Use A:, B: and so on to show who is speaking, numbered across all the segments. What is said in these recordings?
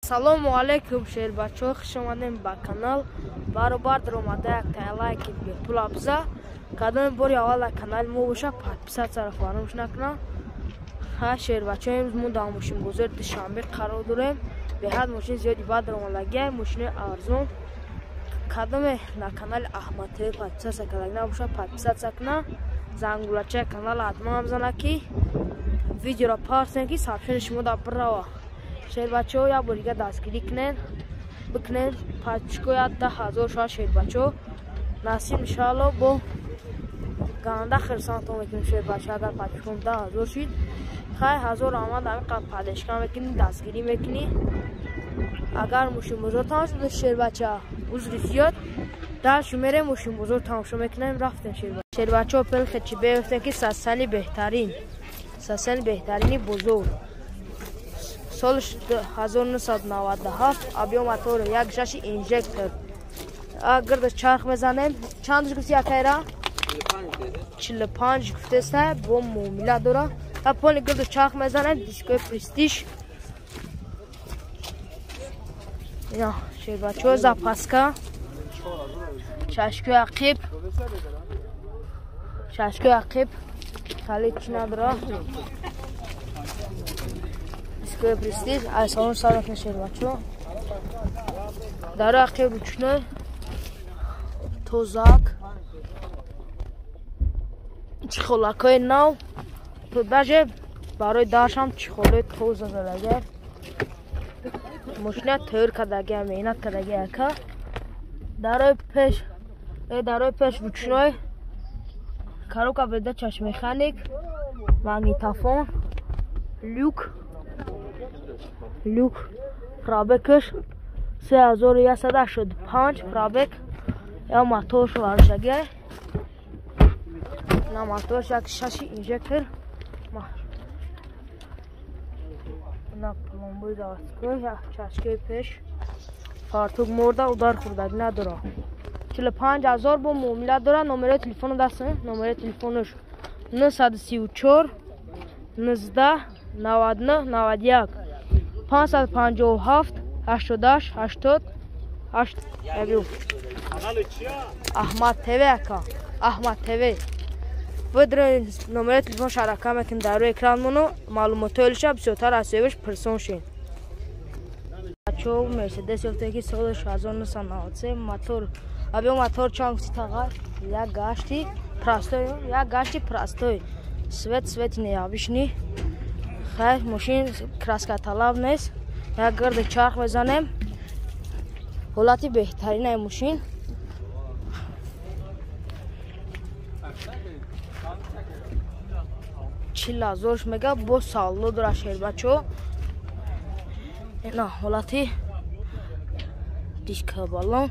A: Ассалому алайкум шербачо, хуш омадем ба канал. Баробар даромада якта лайки бепул абза. Кадоми бори аввал дар канали мо боша, подписатсияро фаромӯш накунам. Ҳа шербачо, имрӯз мо дар мошинбозори Душанбе қарор дорем. Беҳад мошин зиёди бад даромадагиай, мошинои арзон. Кадоме дар канали Аҳмад ТВ подписатсия кардаги набоша, подписатсия куна. Зангулачаи канала ҳатман бизана, ки видеоро парсем, ки сообщение шумо дар бирава. Шербачо, як бор дига дастгирӣ кунед, бикунед подписчикоя 10 000 шояд. Шербачо, насиб, иншаалло, бо ганда хирсантон мекунем. Шербачо, агар подписчикон 10 000 шид, хай, ҳазор раҳмат, ҳамин поддержка мекунӣ, дастгирӣ мекунӣ. Агар мошинбозор тамошо дошт, шербача, узри зиёд, дальше мерем, мошинбозор тамошо мекунем. Рафтем, шербачо. Пелхе чи бефтем, ки сасани беҳтарин, сасани беҳтарини бозор. Соли 1997, объём мотори 1,6, инжектор. Гирда чарх мезанем. Чандш гуфти, акайра? 45 гуфтеста, бо муомила дора. Поли гирда чарх мезанем, дискои Престиж. Ина шербачо, запаска, чашкои ақиб, чашкои ақиб хали чи надора. Дискои Престиж. Ай салон сарак шербачо, даро ақиб ручной, тозак, чехолакҳои нав, даже барои даршам чехолои тоза задага. Мошина тайёр кардагия, меҳнат кардагия ака. Дарои пеш, дарои пеш ручной, коробка передачаш механик, магнитофон, люк, люк. Пробегаш 3185 пробег. Я моторш варшагия, на моторш 1,6 инжектор, на пломбои заводской, чашкаи пеш, фартук морда, удар хӯрдагӣ надора. 45 000, бо муомила дора. Номерои телефону даст, номерои телефонаш 934 19 99 91 557 88 88. Аҳмад ТВ, ака, Аҳмад ТВ. Видрен, номерои телефон шарака мекунем дар рӯи экранмону маълумотҳои лиша бисёртар аз соҳибаш пурсон шин. Бачо, Мерседес ёфте, ки соли 1993, мотор, объём мотор чанд гуфти, тағар? Як гашти простой, як гашти простой. Свет, свет необычный. Хайр, мошин краскаталаб нест. Як гирди чарх мезанем. Ҳолати беҳтаринаи мошин. 40 000-ш мега, бо салло дора, шербачо. Ина ҳолати диска, балон.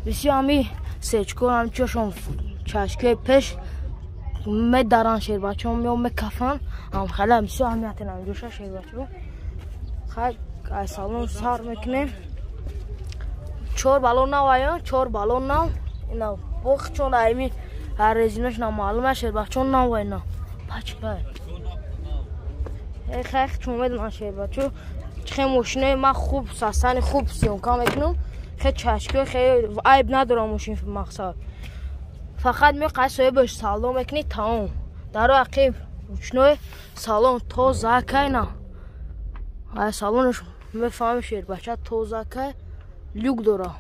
A: Бисёр ҳами сечко ҳамчошон чашкиҳои пеш медаранд, шербачо, мео мекафанд. Ҳам хеле бисёр аҳамияте намҷоша, шербачо. Хай, ай салон сар мекунем. Чор балон нав, ая чор балон нав. Ина бохчон айми резинош намаълум аст, шербачо, нав ина пачка. Хай, чун медонам, шербачо, хе мошинои ман хуб састани, хуб съёмка мекунам. Хе чашкиҳо хе айб надорам мошин, мақсад фақат меқай соҳибаш савдо мекунӣ, тамом. Даро ақиб ручной, салон тоза кайна. Ай салонаш мефаҳми, шербача, тоза кай, люк дора,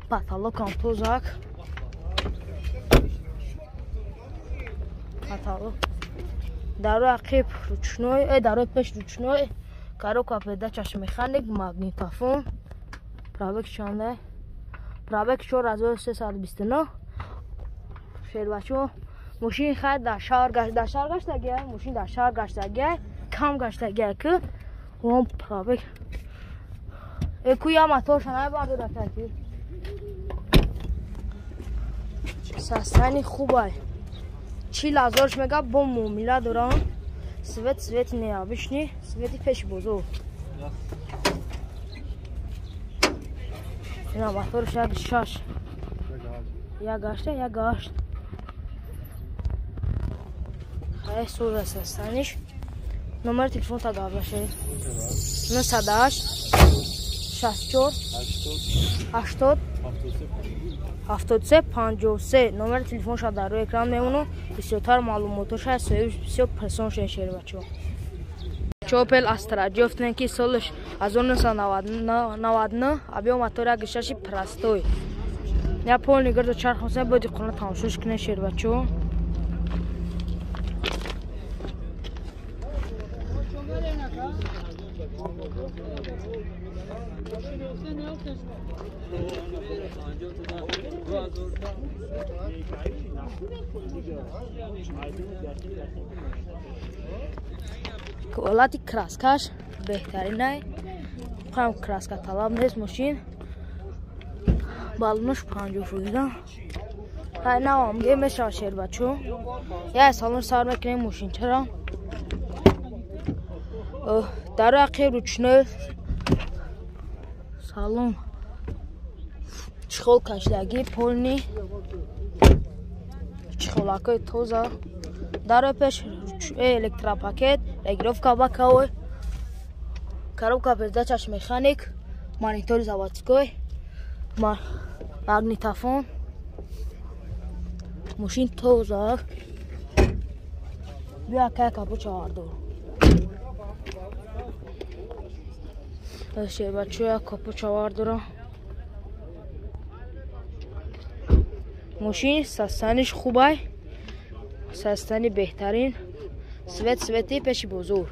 A: потолокам тозак, потолок. Дарои ақиб ручной, дарои пеш ручной, коробка передачаш механик, магнитофон. Пробег чанда? Пробег 4329. Шербачо, мошин хай дар шаҳр, дар шаҳр гаштагия, мошин дар шаҳр гаштагия, кам гаштагия, ки он пробег ку я моторша набардора таки. Састани хубай. 40 000-ш мега, бо муомила дорам. Свет, свет необычный, свети пеши бозор. Ина моторш 1,6, як гашта, як гашт. Хай, соза состаниш. Номер телефон та гап нашед. 908. 64 80 73 53 номери телефонша дар рӯи экран мемонам. Бисёртар маълумотоша соҳиб бисёр пурсон шен шербачо. Опел Астра ҷофтен ки солш 1999 объем мотор 1.6 простой. Я полный гирду чарх мезанем, бояд қурна тамошош кунем шербачо. Ҳолати краскаш беҳтаринай. Ҳам краска талаб нест мошин. Балонаш 50%. Ҳай навам ге мешава шербачо. Я салон сар мекунем мошинчара. Дар ақиб ручной салон чехол кашидагӣ полный чехолакои тоза. Дар пеш электропакет, регировка боковой, коробка передачаш механик, монитор заводской, магнитофон. Мошин тоза. Бия кая капуча вардор. Шербачоя капуча вардора. Мошин состояниш хубай. Состояние беҳтарин. Свет свети пеши бозор.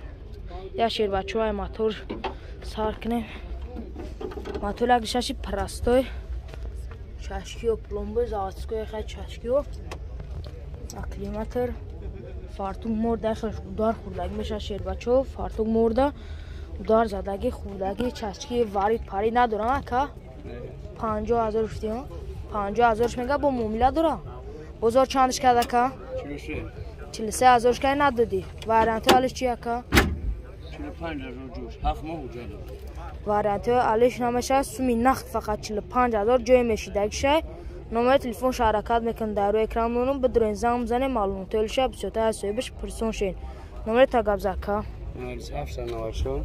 A: Я шербачоя мотор сар кунем. Мотор 1.6 простой. Чашкио пломбы заводской хай чашкио. Акклиматор. Фартук морда хаш удар хурдагӣ меша шербачо. Фартук морда удар задагӣ хурдагӣ чашки варид пари надорам ака. 50,000 шудем. 50,000 мега бо муомила дора. Бозор чандш кард ака? 43,000 кай надодӣ. Вариантҳои алиш чи ака?
B: 45,000 ҷӯш, 7 моҳ ҳуҷҷат дорад.
A: Вариантҳои алиш намешавад, суми нақд фақат 45,000 ҷой мешидагишай. Номери телефонша ҳаракат мекунад дар рӯи экран монум, бидурен занг бизанем, маълумотҳои алиша бисёртар аз соҳибаш пурсон шен. Номери та гап зад ака?
B: 794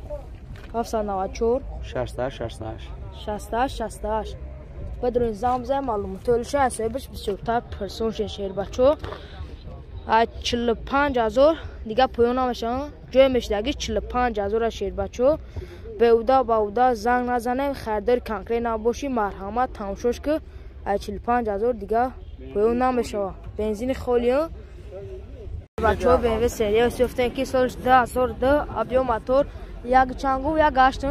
A: 794
B: 68 68
A: 68 68. Бидурен занг бизанем, маълумотҳои алиша аз соҳибаш бисёртар пурсон шен шербачо. 45,000 дига поён намешавад. Ҷой мешидагиш 45,000 шербачо. Беуда бауда занг назанем, харидори конкрет набошӣ, марҳамат тамошош ки 45,000 дига поён намешавад. Бензини холӣ. Бачо BMW серия сёфтен ки соли 2002 объем мотор як чангу як гашт,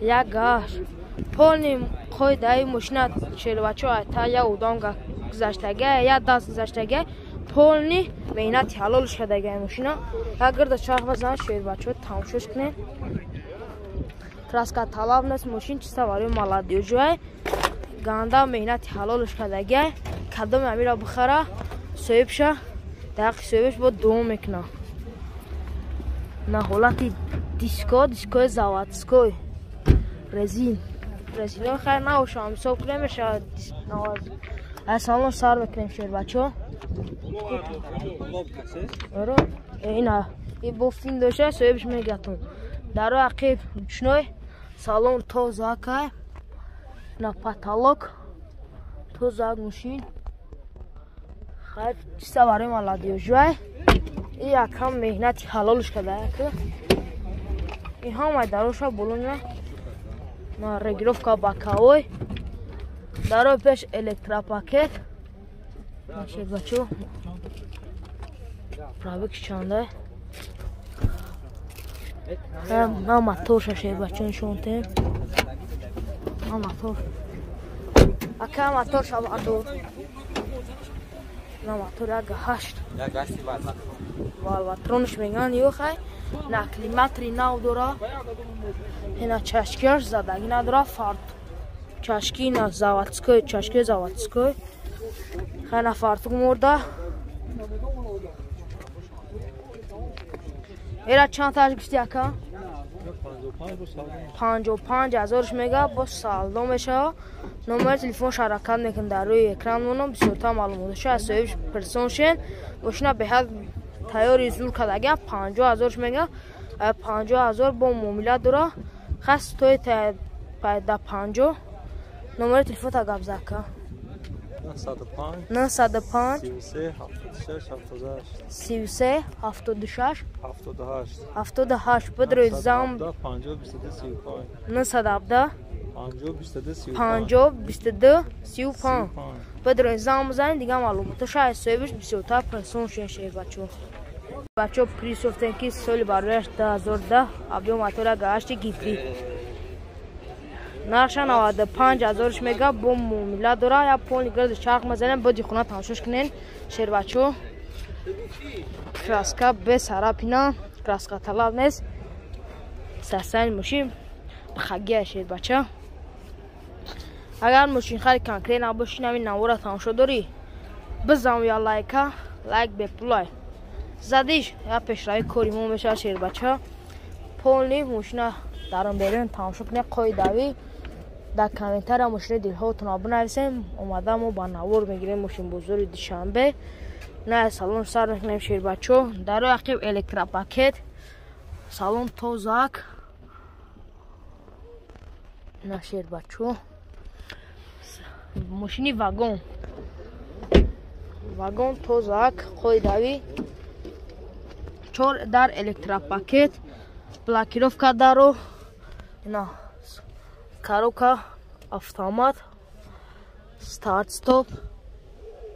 A: як гашт. Полный қоидаи мошина шербачо та як удом гузаштага, як даст гузаштага. Полный меҳнати ҳалол шудагай мошина. Як гирда чарх базан шербачо тамошош кунем. Краска талаб нест мошин чиста барои молодёжай. Ганда меҳнати ҳалол шудагай. Кадом амира бихара соҳибша дар ҳаққи соҳибаш бо дуо мекуна. На ҳолати диско, дискои заводской. Резин. Резино хайр набошам, ҳисоб кунем мешавад. Аз салон сар мекунем шербачо. Оро, ина, и бо фин доша соҳибаш мегатон. Дар рӯи ақиб ручной салон тоза кай. На потолок тоза мошин. Хайр чиста барои молодёжай. И якам меҳнати ҳалолш када як. И ҳамаи дароша болоня. На регировка боковой. Дарои пеш электропакет. Шербачо. Пробег чанда? На моторша шербачо нишонтем. На мотор. Ака моторша бардор. На мотор як ҳашт.
B: Як ҳашти
A: валватронш меган ё хай. На климатри нав дора. На чашкиаш задагӣ надора фарт. Чашки на заводской, чашки заводской. Хай на фартук морда. Эра чанд таш гуфти ака? 55,000 мега бо салдо мешава. Номери телефонш ҳаракат мекунад дар рӯи экран монам, бисёртар маълумотоша аз соҳибаш пурсон шен. Мошина беҳад тайёри зур кардагиам 50,000 мега. 50,000 бо муомила дора. Хас тои Пайда 50. Номери телефонта гап зака.
C: 905
A: 905
C: 33 76 78
A: 33 76
C: 78
A: 78. Бидрои зам
C: 50 22 35
A: 917
C: 50 22
A: 50 22 35. Бидрои зам бизанед, дига маълумотоша аз соҳибаш бисёртар пурсон шуен шербачо. Бачо приз ёфтем ки соли барояш 2010 объём мотора гашти гибрид. Нархша 95 ҳазорш мега бо муомила дора. Я полни гирди чарх мезанем, боди хона тамошош кунен шербачо. Краска без царапина, краска талаб нест. Састани мошин бихагия шербача. Агар мошинхари конкрет набоши, нами навора тамошо дорӣ, бизан я лайка, лайк бепулай. Задиш я пешравӣ кори мо мешавад шербача. Полни мошина дарон берун тамошо кунед, қоидавӣ дар комментария мошини дилҳоатонро бинависем. Омада мо ба навор мегирем мошинбозори Душанбе. На салон сар мекунем шербачо. Дар рӯи ақиб электропакет, салон тозак. На шербачо. Мошини вагон. Вагон тозак, қоидавӣ. 4 дар электропакет, блокировка даро. На коробка автомат, старт стоп,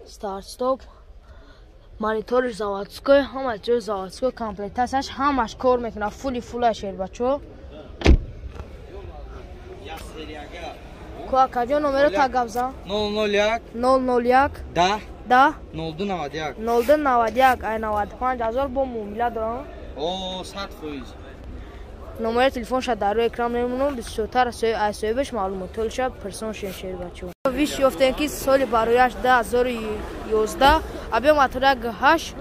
A: старт стоп, монитори заводской, ҳама ҷои заводской комплектацияш ҳамаш кор мекунад, фули фула шербачо. Куакаҷо номеро та гап зан.
B: 001
A: 001
B: 10
A: 10
B: 02 91
A: 02 91. Ай 95 ҳазор бо муомила дорам.
B: О 100%.
A: Номери телефонша дар рӯи экран мемонам, бисёртар аз соҳибаш маълумотҳоша пурсон шен шербачо. Виш ёфтем ки соли барояш 2011 объём мотора 8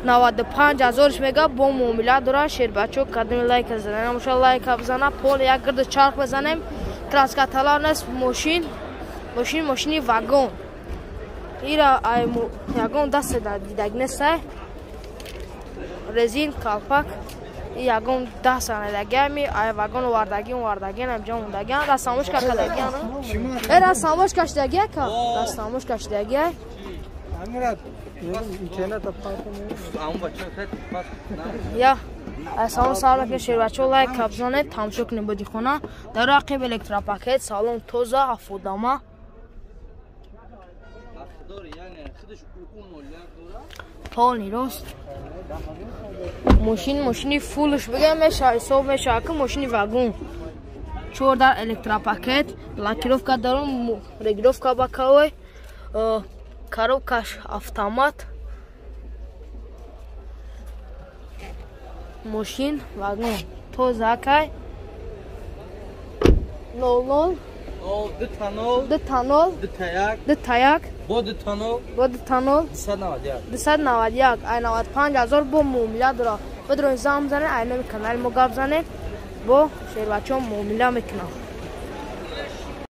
A: 95 ҳазорш мега бо муомила дора шербачо. Кадоми лайка зада намоша лайка бизана, пол як гирди чарх бизанем. Краска талаб нест. Мошин мошини вагон. Ира ай ягон даст дидаг нестай. Резин калпак ягон даст анадагами ай вагон овардагӣ намҷа мондагиан растамош какадагиан. Э растамош кашидагия ка растамош кашидагия. Я салом салом мекунем шербачо, лайк бизанед, тамошо кунем боди хона. Дар ақиб электропакет, салон тоза, афодама. Полный рост. Мошин мошини фулш бигем меша ҳисоб меша ки мошини вагон. 4 дар электропакет, блокировка даром, регулировка боковой, коробкаш автомат. Мошин вагон тоза кай. 00
B: 2 0
A: 2 0
B: 2 1
A: 2 1
B: бо 2 0
A: бо 2 0
B: 291
A: 291. Ай 95 ҳазор бо муомила дора. Бидрои зам занед, ай номи канали мо гап занед, бо шербачо муомила мекунам.